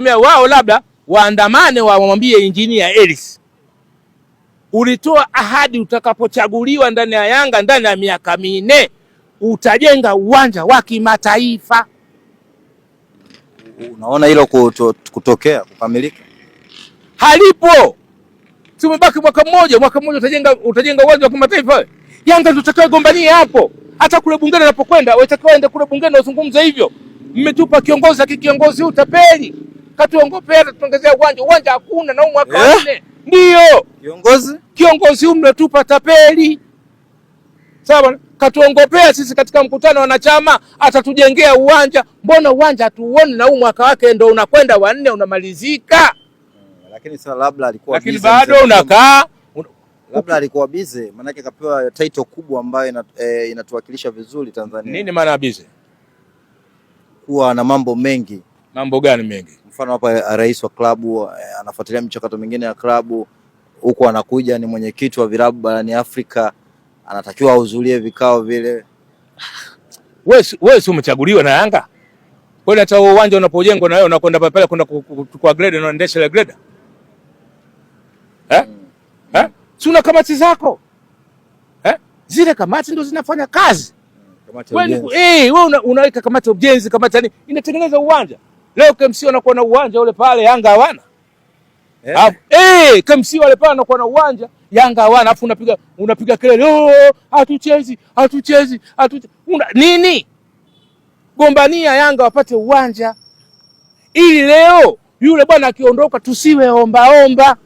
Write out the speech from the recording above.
Wao labda waandamane wamwambie Injinia Hersi, ulitoa ahadi utakapochaguliwa ndani ya Yanga ndani ya miaka 4 utajenga uwanja wa kimataifa. Unaona hilo kutokea kukamilika? Halipo. Tumebaki mwaka mmoja, mwaka mmoja utajenga uwanja wa kimataifa. Yanga ndio tutakayogombania hapo. Hata kule bungeni anapokwenda, watakiwa waende kule bungeni wazungumze hivyo. Mmetupa kiongozi, akikiongozi huyu tapeli. Katuongopea tuongezea uwanja, uwanja hakuna na mwaka wa 4. Ndio. Kiongozi huyu mmetupa tapeli. Sawa, katuongopea sisi katika mkutano wa wanachama atatujengea uwanja. Mbona uwanja hatuuoni na huu mwaka wake ndio unakwenda wa 4 unamalizika? Lakini sasa labda alikuwa lakini bado unakaa labda alikuwa busy, maana yake kapewa title kubwa ambayo inatuwakilisha vizuri Tanzania. Nini maana ya busy? Kuwa na mambo mengi. Mambo gani mengi? Mfano hapa rais wa klabu anafuatilia michakato mingine ya klabu, huko anakuja ni mwenyekiti wa vilabu barani Afrika, anatakiwa ahudhurie vikao vile. Wewe si umechaguliwa na Yanga? Kwa hiyo hata uwanja unapojengwa na wewe unakwenda pale kwenda kwa grade na unaendesha ile grade? Eh? Eh? Si una kamati zako? Eh? Zile kamati ndio zinafanya kazi. Kamati ya ujenzi. Wewe unaweka kamati ya ujenzi, kamati yani inatengeneza uwanja. Leo KMC wanakuwa na uwanja ule pale, Yanga hawana. KMC wale pale wanakuwa na uwanja, Yanga hawana, alafu unapiga kelele, oh, hatuchezi, hatuchezi, hatuchezi. Nini? Gombania Yanga wapate uwanja. Ili leo yule bwana akiondoka tusiwe omba omba.